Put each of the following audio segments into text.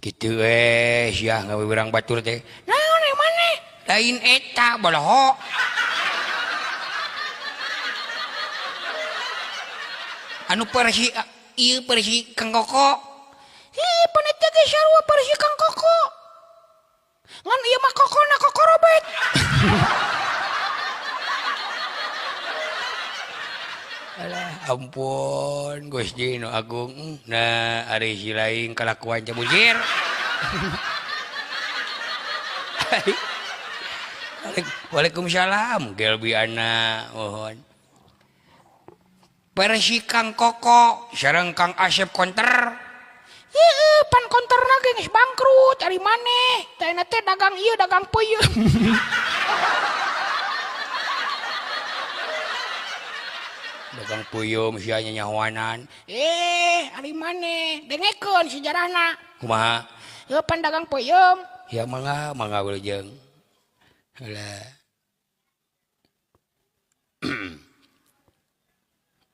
Kitu we sia ngawiwirang batur teh. Naon ieu maneh? Lain eta boloho. Anu versi ieu versi Kang Koko. Ih, pan eta ge sarua versi Kang Koko. Ngan ieu mah kokona koko robet. Alah ampun Gusti nu agung. Nah ari si lain kalakuan cabujir. Waalaikumsalam Gelbi ana mohon. Versi Kang Koko sareng Kang Asep konter. Heeh, pan konterna ge geus bangkrut ari maneh. Teh teh dagang ieu dagang peuyeum. Dagang peuyeum sia nyanyahoanan. Eh, ari maneh dengekeun sejarahna. Kumaha? Heuh pan dagang peuyeum. Ya mangga mangga wilujeng. Halah.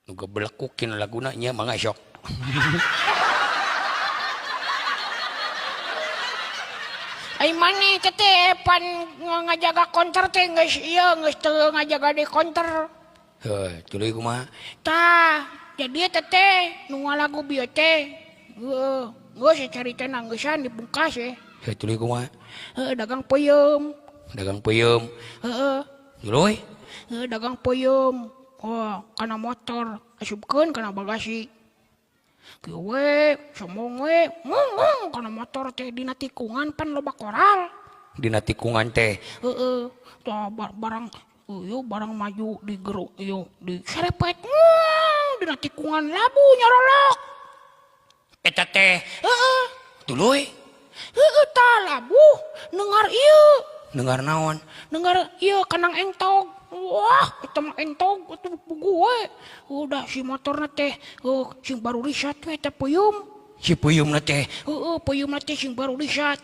Nu gebelekukin laguna nya mangga sok. Ai maneh teh teh pan ngajaga konter teh geus ieu geus teu ngajaga di konter. Heuh, tuluy kumaha? Tah, jadi teh teh nu ngalagu bieu teh. Heuh, geus caritana geusan dipungkas we. Heuh, tuluy kumaha? Heuh, dagang peuyeum. Dagang peuyeum. Heeh. Tuluy? Heuh, dagang peuyeum. Wah, kana motor asupkeun kana bagasi. Kieu we, sombong we, ngung kana motor teh dina tikungan pan loba koral. Dina tikungan teh. Heeh, tah barang ieu barang maju di geruk ieu di serepet ngung dina tikungan labu nyarolok. Eta teh. Heeh. Tuluy. Heeh tah labuh nengar ieu. Nengar naon? Nengar ieu kanang entog. Wah, eta mah entog atuh puguh we. Udah si motorna teh sing baru risat we eta peuyeum. Si peuyeumna teh. Heeh, peuyeumna teh sing baru risat.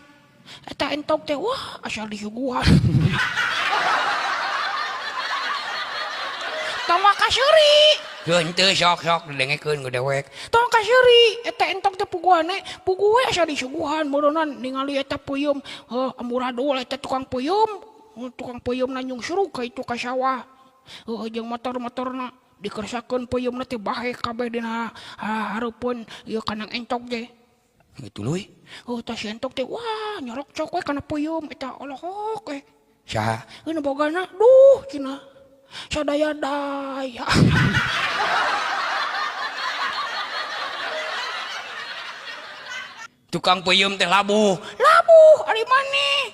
Eta entog teh wah asal disuguhan. Tong waka seuri. Heuh henteu sok sok didengekeun ku dewek. Tong ka seuri eta entog teh puguhane, puguh we asa disuguhan meureunan ningali eta peuyeum. Heuh amburadul eta tukang peuyeum. Tukang peuyeumna nyungsurug ka itu ka sawah. Heuh jeung motor-motorna dikersakeun peuyeumna teh bahe kabeh dina hareupeun ieu kanang entog teh. Tuluy. Heuh tah si entog teh wah nyorok cok we kana peuyeum eta olohok we. Saha? Heuh nu bogana duh cenah. Sadaya-daya. Tukang peuyeum teh labuh. Labuh ari maneh.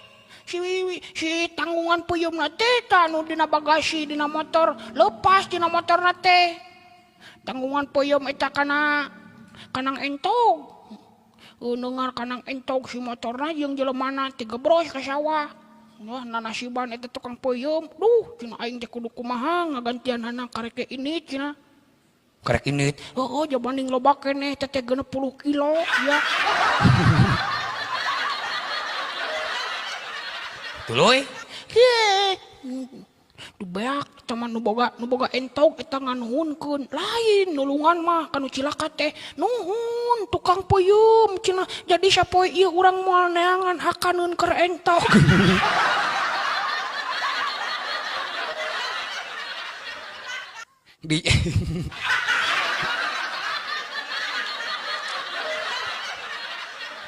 Si tanggungan peuyeumna teh tah nu dina bagasi dina motor lepas dina motorna teh. Tanggungan peuyeum eta kana kanang entog. Neungar kanang entog si motorna jeung jelemana teh gebros ka sawah. Wah nanasiban eta tukang peuyeum. Duh cenah aing teh kudu kumaha ngagantianana karek ini cenah. Karek ini? Heeh, jabanding loba keneh teh 60 kilo ya. Tuluy? Heh. Dibeak teman nu boga entog eta nganuhunkeun. Lain nulungan mah kanu cilaka teh. Nuhun tukang peuyeum cenah. Jadi sapoe ieu urang moal neangan hakaneun keur entog.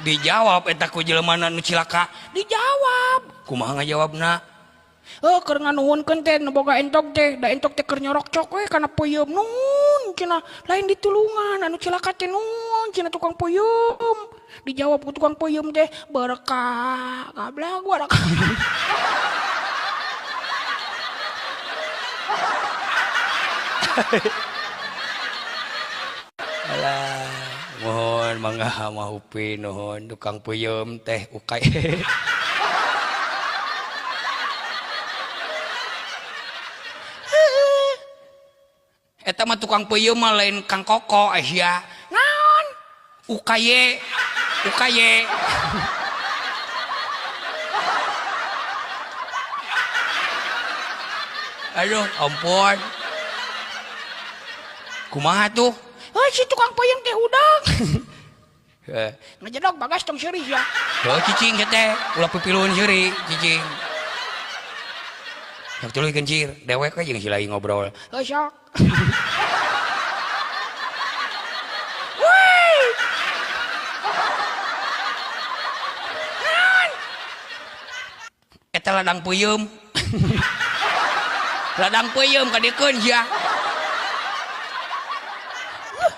Dijawab eta ku jelemana nu cilaka. Dijawab. Kumaha ngajawabna? Heuh keur nganuhunkeun teh nu boga entog teh, da entog teh keur nyorok cok we kana peuyeum. Nuhun cenah, lain ditulungan anu cilaka teh nuhun cenah tukang peuyeum. Dijawab ku tukang peuyeum teh berkah gablag warak. Alah, mohon mangga mahupi nuhun tukang peuyeum teh ukay. Eta mah tukang peuyeum mah lain Kang Koko sia. Naon? Ukaye. Ukaye. Aduh, ampun. Kumaha tuh? Heuh si tukang peuyeum teh hudang. Heeh. Ngajedog bagas tong seurih sia. Heuh cicing sia teh, ulah pipilueun seuri cicing. Sok tuluy kencir, dewek we jeung si Lai ngobrol. Heuh sok. Woi. Naon? Eta ladang peuyeum. Ladang peuyeum kadiekeun sia.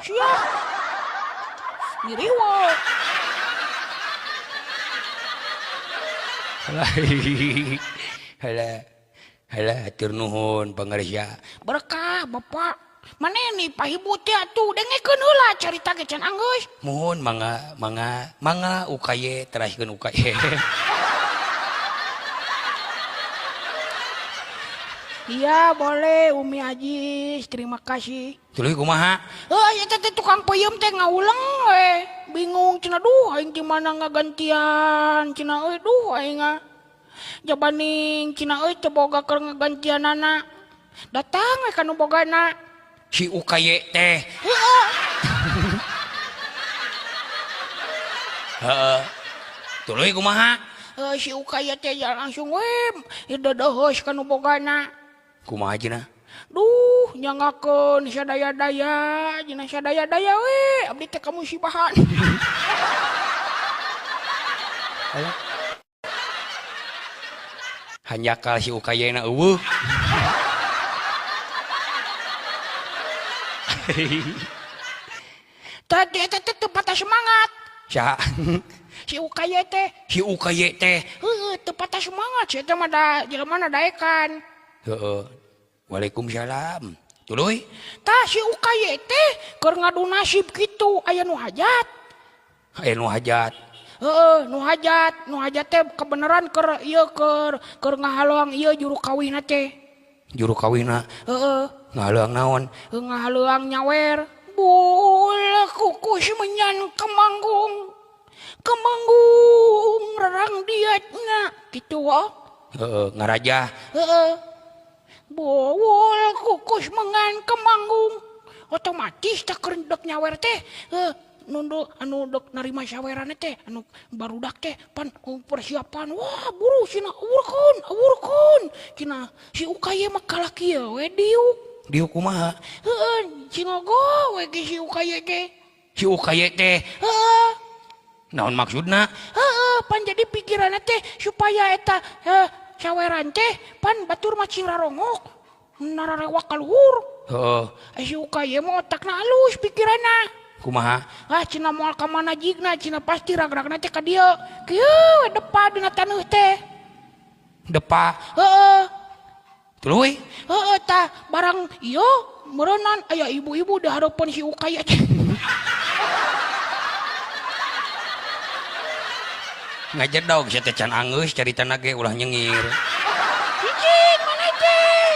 Sia. Ngiriweuh. Halah. Halah hatur nuhun pangarsa. Berkah Bapak. Maneh nih pahibu teh atuh dengekeun heula carita ge can anggeus. Muhun mangga mangga mangga ukaye teraskeun ukaye. Iya boleh Umi Ajis, terima kasih. Tuluy kumaha? Heuh eta teh tukang peuyeum teh ngawuleng we. Bingung cenah duh aing di mana ngagantian cenah euy duh aing ah. Jabaning cenah euy teu boga keur ngagantianana. Datang we ka nu bogana. Si Ukaye teh. Heeh. Heeh. Tuluy kumaha? Heuh si Ukaye teh ya langsung we deudeuheus ka nu bogana. Kumaha cenah? Duh nyangakeun sadaya-daya cenah sadaya-daya we abdi teh kamusibahan. Halah. Hanjakal si Ukayena eueuh. Tadi eta teh teu patah semangat. Saha? Si Ukaye teh. Si Ukaye teh. Heueuh teu patah semangat si eta mah da jelema daekan. Heeh. Waalaikumsalam. Tuluy. Tah si Ukaye teh keur ngadu nasib kitu aya nu hajat. Aya nu hajat. Heeh, nu hajat, nu hajat teh kebenaran keur ieu keur ngahaloang ieu juru kawihna teh. Juru kawihna? Heeh. Ngahaloang naon? Ngahaloang nyawer. Bul kukus menyan kemanggung. Kemanggung rerang dietna kitu wah. Heeh, ngarajah. Heeh. Bul kukus mengan kemanggung. Otomatis tah keur dek nyawer teh. Nundu anu dek narima sawerana teh anu barudak teh pan persiapan wah buru cenah awurkeun awurkeun cenah si Ukaye mah kalah kieu we diuk. Diuk kumaha? Heeh, cingogo we ge si Ukaye ge. Si Ukaye teh. Heeh. Naon maksudna? Heeh, pan jadi pikiranna teh supaya eta saweran teh pan batur mah cing rarongok nararewak ka luhur. Heeh. Si Ukaye mah otakna alus pikiranna. Kumaha? Ah cenah moal ka mana jigna cenah pasti ragragna teh ka dieu. Kieu we depa dina taneuh teh. Depa? Heeh. Tuluy? Heeh tah barang ieu meureunnan aya ibu-ibu di hareupeun si Ukaye teh. Ngajedog sia teh can anggeus caritana ge ulah nyengir. Cicing maneh teh.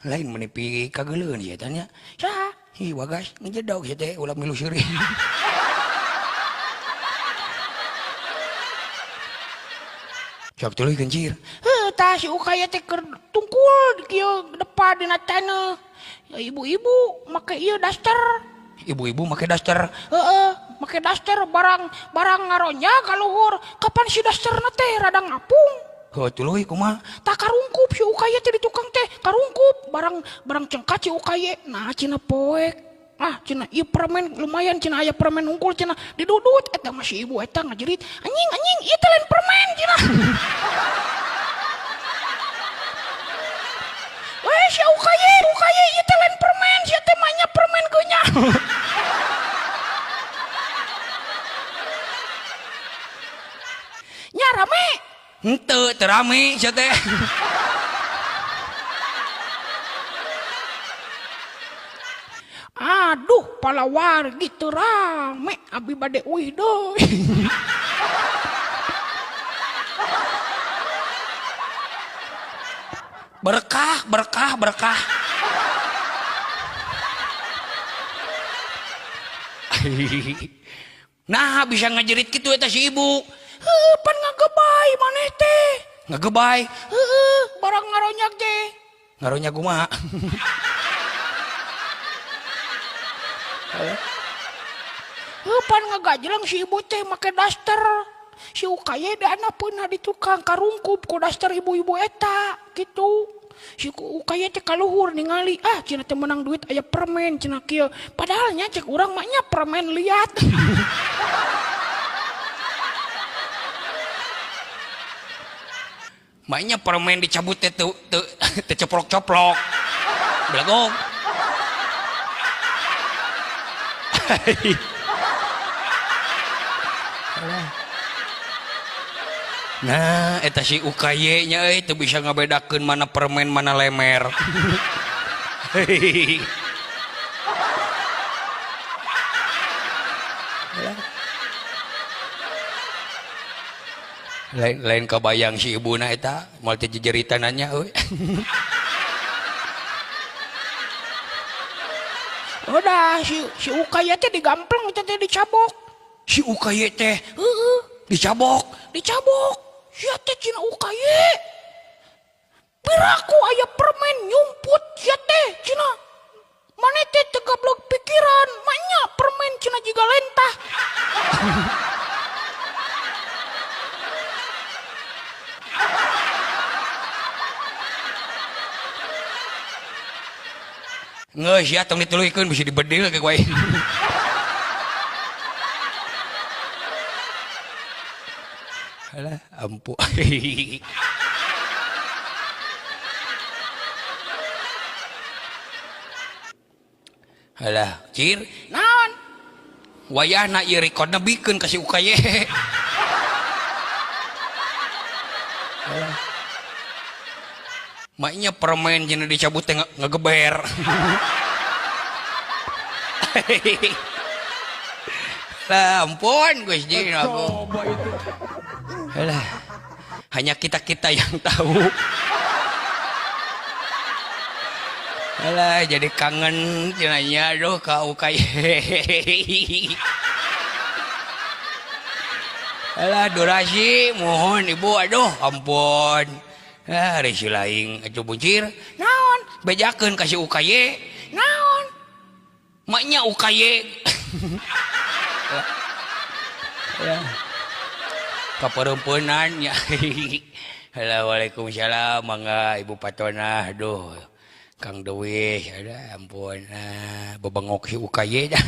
Lain menipi kageuleun sia teh nya. Saha? Ih wagas ngejedog sia teh ulah milu seuri. Sok tuluy kencir. Heuh tah si Ukaye teh keur tungkul kieu depa dina taneuh. Ibu-ibu make ieu daster. Ibu-ibu make daster. Heeh, make daster barang barang ngaronya ka luhur. Kapan si dasterna teh rada ngapung. Heuh tuluy kumaha? Tah karungkup si Ukaye teh di tukang teh, karungkup barang barang cengkat si Ukaye. Nah cenah poek. Ah cenah ieu permen lumayan cenah aya permen hungkul cenah didudut eta mah si ibu eta ngajerit, anjing anjing ieu teh lain permen cenah. Weh si Ukaye, Ukaye ieu teh lain permen, sia teh mah nya permen geunya. Nya rame. Henteu teu rame sia teh. Aduh palawargi teu rame abi bade uih deui. Berkah berkah berkah. Nah bisa ngajerit kitu eta si ibu. Heuh pan ngagebay maneh teh. Ngagebay? Heueuh barang ngaronyak teh. Ngaronyak kumaha? Heuh pan ngagajleng si ibu teh make daster. Si Ukaye dihandapeunna di tukang karungkup ku daster ibu-ibu eta kitu. Si Ukaye teh kaluhur ningali ah cenah teh menang duit aya permen cenah kieu. Padahal nya cek urang mah nya permen liat. Maknya permen dicabut teh teu teu coplok-coplok. Belagong. Nah, eta si Ukaye nya euy teu bisa ngabedakeun mana permen mana lemer. Lain kabayang si ibuna eta moal teu jejeritananya euy. Udah si Ukaye teh digampleng teh dicabok. Si Ukaye teh heeh dicabok. Dicabok. Sia teh cenah Ukaye. Piraku aya permen nyumput sia teh cenah. Maneh teh teu gablok pikiran, maknya permen cenah jiga lentah. Geus sia tong dituluykeun bisi dibedil ke ku aing. Alah, ampuh. Alah, cir. Naon? Wayahna ieu rekodna bikeun ka si Ukaye. Alah. Maknya permen jeung dicabut teh ngegeber. Lah ampun Gusti aku. Alah, hanya kita-kita yang tahu. Alah, jadi kangen cenah aduh ka Ukaye. Alah durasi mohon ibu aduh ampun. Ah risi laing atuh buncir. Naon? Bejakeun ka si Ukaye. Naon? Maknya Ukaye. Ya. Kaperempenan nya. Halo, waalaikumsalam mangga Ibu Patona aduh Kang Dewi ada ampun bebengok si Ukaye dah.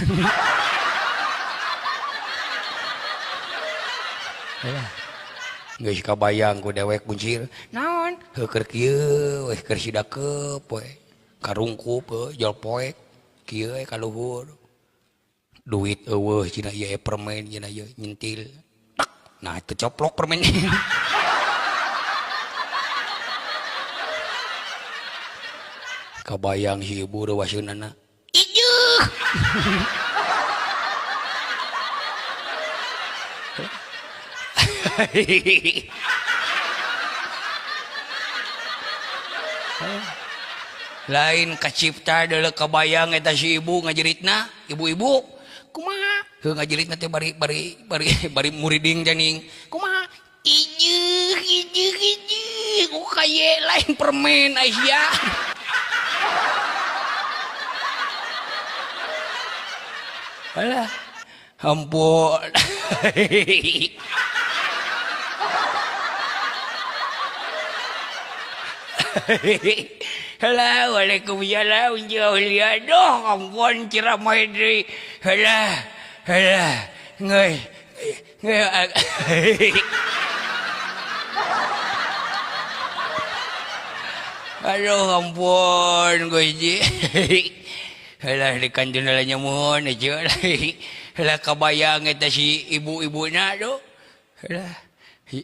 Alah. Geus kabayang ku dewek buncir. Naon? Heuh keur kieu weh keur sidakeup we. Karungkup heuh jol poek kieu we ka luhur. Duit eueuh cenah ieu permen cenah ieu nyentil. Tak. Nah teu coplok permen. Kabayang si ibu reuwaseunana. Ijuh. Lain kacipta deuleu kabayang eta si ibu ngajeritna, ibu-ibu kumaha? Heuh ngajeritna teh bari bari bari bari muriding janing. Kumaha? Ijuh ijuh ijuh Ukaye lain permen Aisyah. Alah, ampun. Halah, waalaikumsalam. Aduh, ampun ceramah deui. Halah, halah. Geus, geus. Aduh, ampun Gusti. Halah di kanjeng nya mohon aja. Halah kabayang eta si ibu-ibuna aduh. Halah,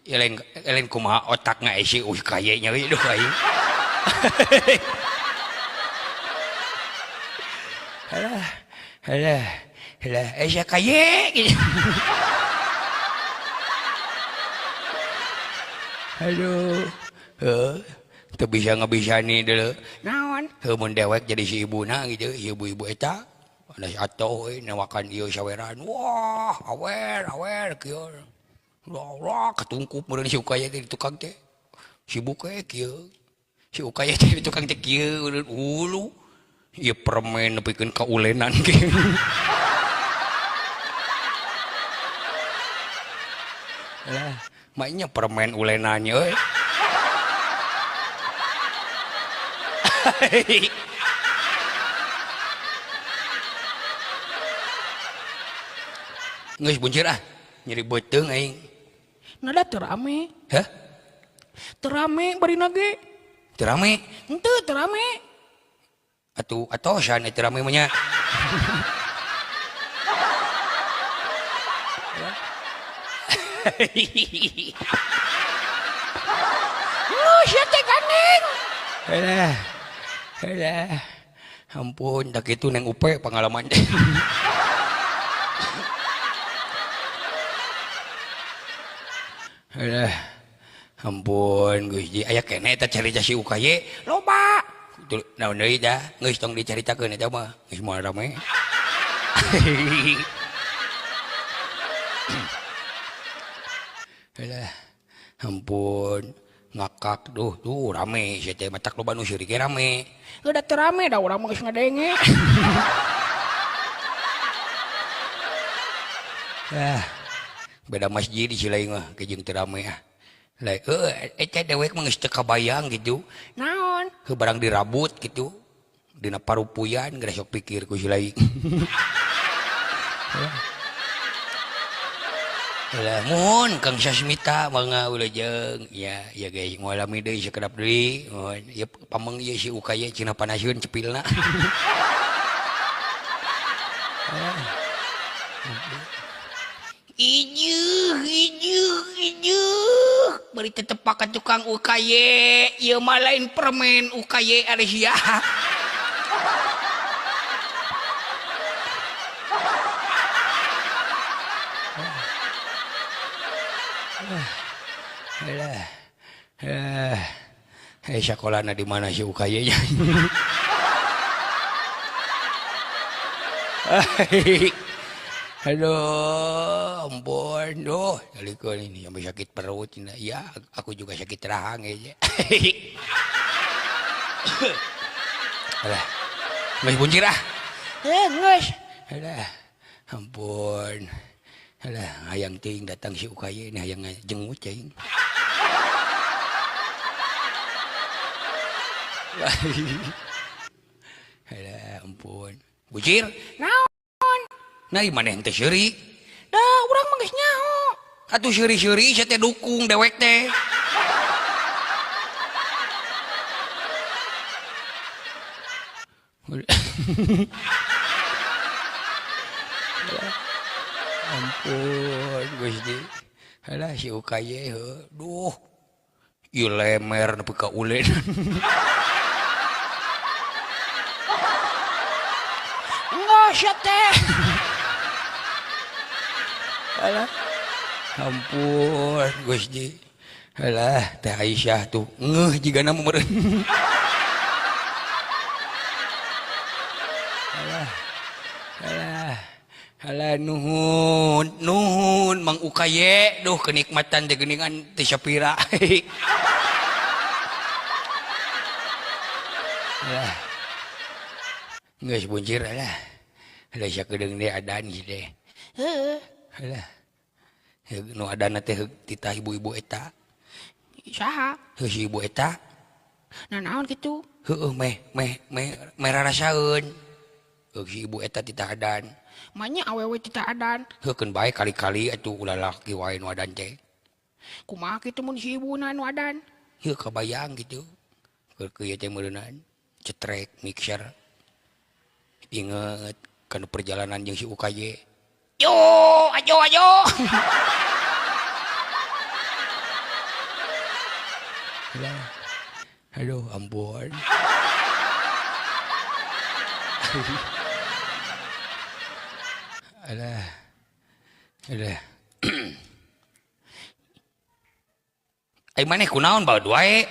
eleng eleng kumaha otakna si Ukaye nya we duh aing. Halah, halah, halah, sia kaye gitu. Aduh, heuh, teu bisa ngabisani deuleu. Naon? Heuh mun dewek jadi si ibuna gitu, si ibu-ibu eta ada si atoh euy newakan ieu saweran. Wah, awer, awer kieu. Wah, wah katungkup meureun si Ukaye teh di tukang teh. Sibuk we kieu. Si Ukaye teh di tukang teh kieu meureun ulu. Ieu permen nepikeun ka ulenan kieu. Maknya permen ulenannya euy. Geus buncir ah, nyeri beuteung aing. Nada teu rame. Hah? Teu rame barina ge. Teu rame? Henteu teu rame. Atuh atosan teu rame mah nya. Geus sia teh gandeng. Alah. Alah. Ampun, tak kitu neng upe pengalaman teh. Alah. Ampun Gusti, aya keneh eta carita si Ukaye loba. Naon deui dah, geus tong dicaritakeun eta mah, geus moal rame. Alah. Ampun, ngakak duh tuh rame sia teh matak loba nu seurik ge rame. Udah teu rame da urang mah geus ngadenge. Ah, beda masjid di si lain mah ge jeung teu rame ah. Lain heuh eta dewek mah geus teu kabayang gitu. Naon? Heuh barang dirabut gitu. Dina parupuyan geus sok pikir ku si lain. Alah muhun Kang Sasmita mangga wilujeng. Ya, ya guys, moal lami deui sakedap deui. Muhun ieu pameng ieu si Ukaye cenah panasieun cepilna. Ijuh, ijuh, ijuh. Bari tetepak ka tukang Ukaye. Ieu mah lain permen Ukaye ari sia. Alah. Eh, sakolana di mana si Ukaye nya? Aduh, ampun, duh, dalikeun ini sampai sakit perut cenah. Ya, aku juga sakit rahang aja. Alah. Geus buncir ah. Geus. Alah, ampun. Alah, hayang teuing datang si Ukaye ini hayang ngajenguk cing. Alah, ampun. Bucir? Naon? Nah, maneh teh seuri? Da, urang mah geus nyaho. Atuh seuri-seuri sia teh dukung dewek teh. Ampun, Gusti. Alah si Ukaye heuh. Duh. Ieu lemer nepi ka ulen. Enggeus sia teh. Alah. Ampun, Gusti. Alah, Teh Aisyah tuh ngeuh jigana meureun. Alah. Alah. Alah nuhun, nuhun Mang Ukaye, duh kenikmatan teh geuningan teh sapira. Alah. Geus buncir alah. Alah sakedeung deui adan ieu teh. Heuh. Alah. Nu adana teh titah ibu-ibu eta. Saha? Heuh si ibu eta. Nah naon kitu? Heueuh meh meh meh meh rarasaeun. Heuh si ibu eta titah adan. Manya awewe titah adan. Heuh keun bae kali-kali atuh ulah laki wae nu adan teh. Kumaha kitu mun si ibuna nu adan? Heuh kabayang kitu. Keur kieu teh meureunan cetrek mixer. Inget kana perjalanan jeung si Ukaye. Yo, ayo ayo. Alah. Aduh, ampun. Alah. Alah. Ai maneh kunaon bae wae?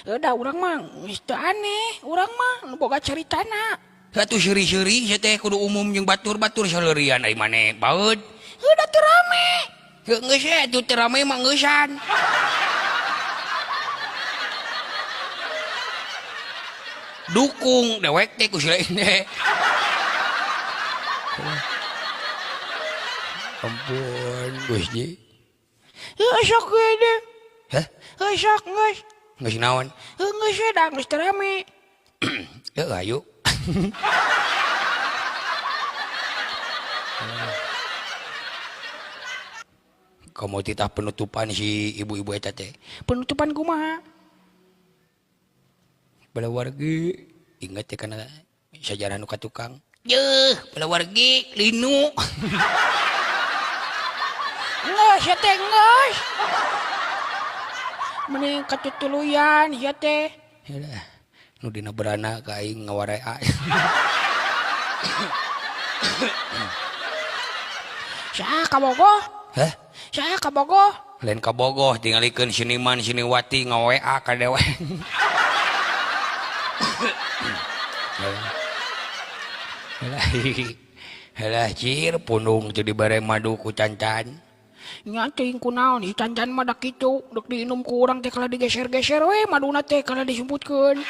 Da urang mah geus teu aneh, urang mah nu boga caritana. Atuh seuri-seuri sia teh kudu umum jeung batur-batur saleurian ai maneh baeud. Heuh da teu rame. Heuh geus we atuh teu rame mah geusan. Dukung dewek teh ku si lain teh. Ampun Gusti. Heuh sok we deh. Hah? Heuh sok geus. Geus naon? Heuh geus we da geus teu rame. Heuh ayo. Kamu titah penutupan si ibu-ibu eta teh. Penutupan kumaha? Balawargi ingat teh kana sajarah nu ka tukang. Yeuh, balawargi linu. Geus ya teh geus. Mending katutuluyan ya teh. Yalah, nu dina berana ka aing ngawarea. Saha kabogoh? Hah? Saha kabogoh? Lain kabogoh tingalikeun seniman seniwati nga-WA ka dewek. Halah cir pundung teu dibere madu ku cancan. Nya teuing kunaon si cancan mah da kitu, deuk diinum ku urang teh kalah digeser-geser we maduna teh kalah disumputkeun.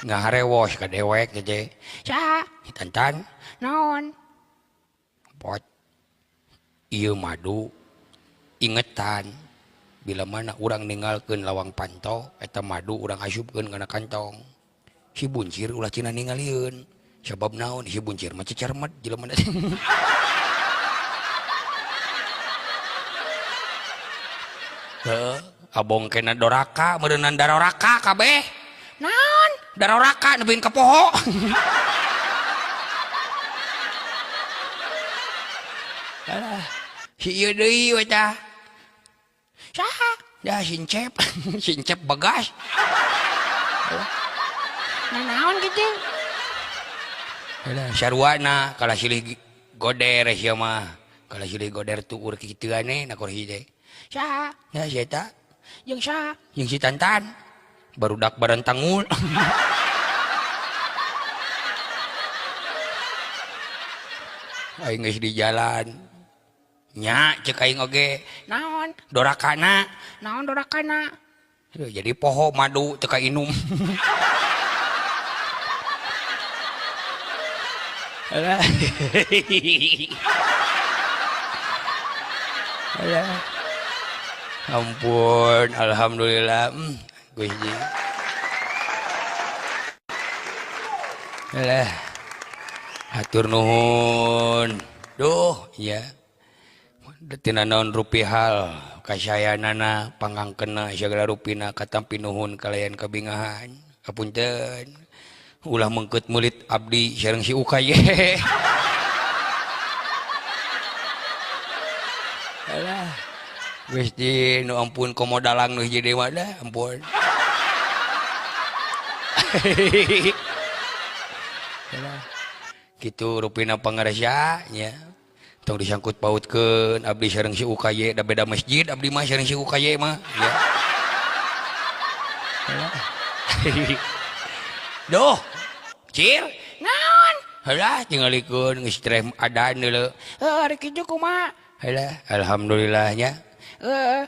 Ngaharewos ka dewek teh. Saha? Si Tantan. Naon? Pot. Ieu madu ingetan bila mana urang ninggalkeun lawang panto eta madu urang asupkeun kana kantong. Si buncir ulah cenah ningalieun. Sabab naon si buncir mah cecermet jelema teh. Heuh, abong kena doraka meureunnan daroraka kabeh. Naon? Daroraka nepikeun ka poho. Alah, si ieu deui we tah. Saha? Ya sincep, sincep bagas. Nah, naon kitu? Alah, sarwana kalah silih goder sia mah. Kalah silih goder tuur kituane na korhi teh. Saha? Ya si eta. Jeung saha? Jeung si Tantan. Barudak barentangul. Aing geus di jalan. Nya ceuk aing oge. Naon? Dorakana. Naon dorakana? Jadi poho madu teu kainum. Alah. Alah. Ampun, alhamdulillah. Gusti. Alah. Hatur nuhun. Duh, ya. Tina naon rupi hal kasayanana pangangkena sagala rupina katampi nuhun kalayan kabingahan. Hapunten. Ulah mengkeut mulit abdi sareng si Ukay. Alah. Gusti nu ampun komo dalang nu hiji deui mah dah ampun. Gitu rupina pangarsa nya. Tong disangkut pautkeun abdi sareng si UKY da beda masjid abdi mah sareng si UKY mah ya. Duh, cir. Naon? Halah tingalikeun geus treh adan deuleu. Heuh, ari kitu kumaha? Halah, alhamdulillah nya. Heeh.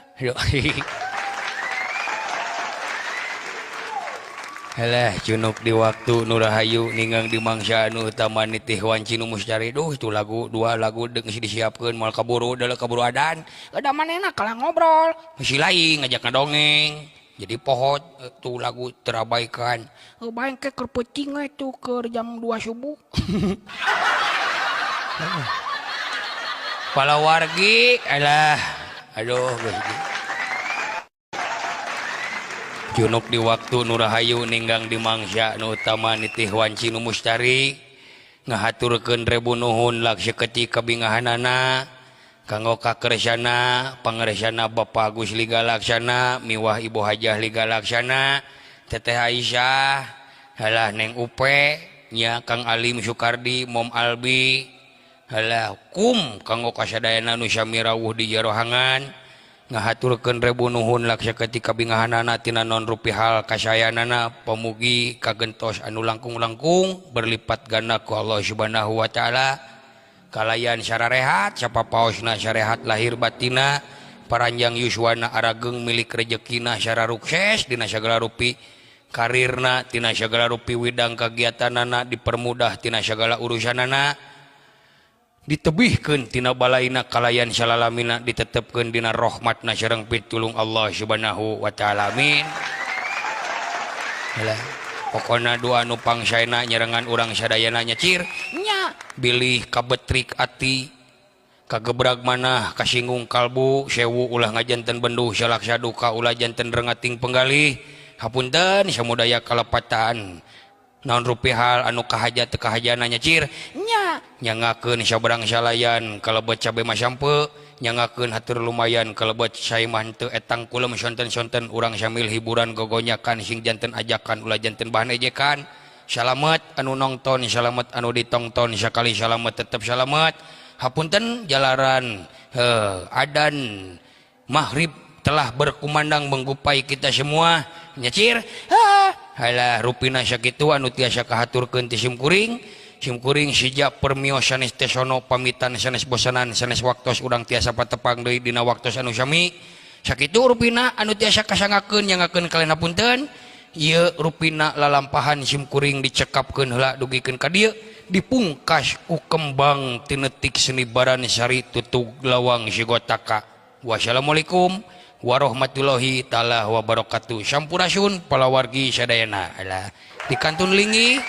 Halah cunuk di waktu nurahayu ninggang di mangsa anu utama nitih wanci nu mustari. Duh itu lagu dua lagu deung geus disiapkeun moal kaburu deuleu kaburu adan. Da manehna kalah ngobrol. Si lain ngajak ngadongeng. Jadi pohot tuh lagu terabaikan. Heuh bae engke keur peuting we tuh keur jam 2 subuh. Palawargi alah aduh Gusti. Junuk di waktu nurahayu ninggang di mangsa nu utama nitih wanci nu mustari ngahaturkeun rebu nuhun lakseketik kabingahanana kanggo kakersana pangersana Bapak Agus Liga Laksana miwah Ibu Hajah Liga Laksana Teteh Aisyah halah Neng Upe nya Kang Alim Sukardi Mom Albi halah kum kanggo kasadayana nu sami rawuh di jarohangan ngahaturkeun rebu nuhun laksaketik kabingahanana tina non rupi hal kasayanana pamugi kagentos anu langkung-langkung berlipat ganda ku Allah Subhanahu wa taala kalayan sararehat sapapaosna sarehat lahir batina paranjang yuswana arageng milik rejekina sararukses dina sagala rupi Karirna tina sagala rupi widang kagiatanana dipermudah tina sagala urusanana ditebihkeun tina balaina kalayan salalamina ditetepkeun dina rahmatna sareng pitulung Allah Subhanahu wa taala amin. Halah pokona doa nu pangsaena nyerengan urang sadayana nya cir nya bilih kabetrik ati kagebrag manah kasinggung kalbu sewu ulah ngajanten benduh salaksa duka ulah janten rengating penggalih hapunten samudaya kalepatan naon rupi hal anu kahaja teu kahajana nya cir nya nyangakeun sabarang salayan kalebet cabe masampe nyangakeun hatur lumayan kalebet saimah teu etang kulem sonten-sonten urang samil hiburan gogonyakan sing janten ajakan ulah janten bahan ejekan salamet anu nongton salamet anu ditongton sakali salamet tetep salamet hapunten jalaran adan maghrib telah berkumandang menggupai kita semua nyecir halah rupina sakitu anu tiasa kahaturkeun ti simkuring simkuring sija permio sanes tesono pamitan sanes bosanan sanes waktos urang tiasa patepang deui dina waktos anu sami sakitu rupina anu tiasa kasangakeun nyangakeun kalian hapunten ieu rupina lalampahan simkuring dicekapkeun heula dugikeun ka dieu dipungkas ku kembang tinetik senibaran sari tutug lawang sigotaka. Wassalamualaikum warahmatullahi taala wabarakatuh. Sampurasun palawargi sadayana. Alah dikantun lingi.